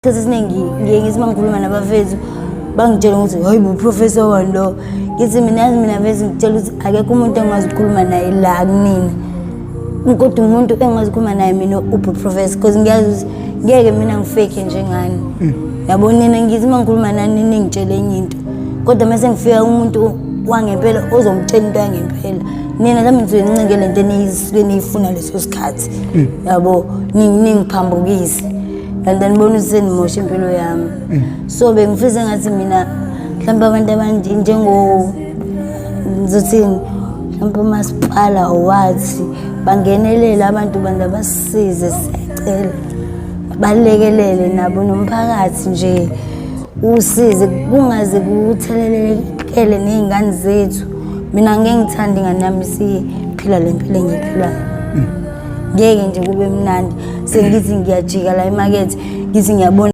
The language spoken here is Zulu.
Isikhathi esiningi ngiye ngithi uma ngikhuluma nabafethu bangitshela ukuthi hayi bo professor wani lo. Ngithi mina yazi mina vese ngitshela ukuthi akekho umuntu engazi ukukhuluma naye la kunina. Kodwa umuntu engazi ukukhuluma naye mina ubhu professor because ngiyazi ukuthi ngeke mina ngifake njengani. Yabo nina ngithi uma ngikhuluma nani ningitshele enye into. Kodwa mase ngifika umuntu wangempela ozongitshela into yangempela. Nina mhlawumbe nisuke nincike le nto enisuke niyifuna leso sikhathi. Yabo ningiphambukise. And then bona ukuthi senimosha impilo yami. So bengifisa engathi mina mhlawumbe abantu abanje njengo ngizothini mhlawumbe umasipala or what bangenelele abantu bantu abasisize, siyacela balekelele nabo nomphakathi nje usize kungaze kuthelelekele ney'ngane zethu. Mina ngeke ngithande ingane yami siphila le mpilo engiyiphilayo, ngeke nje kube mnandi. Sengithi ngiyajika la emakethe, ngithi ngiyabona.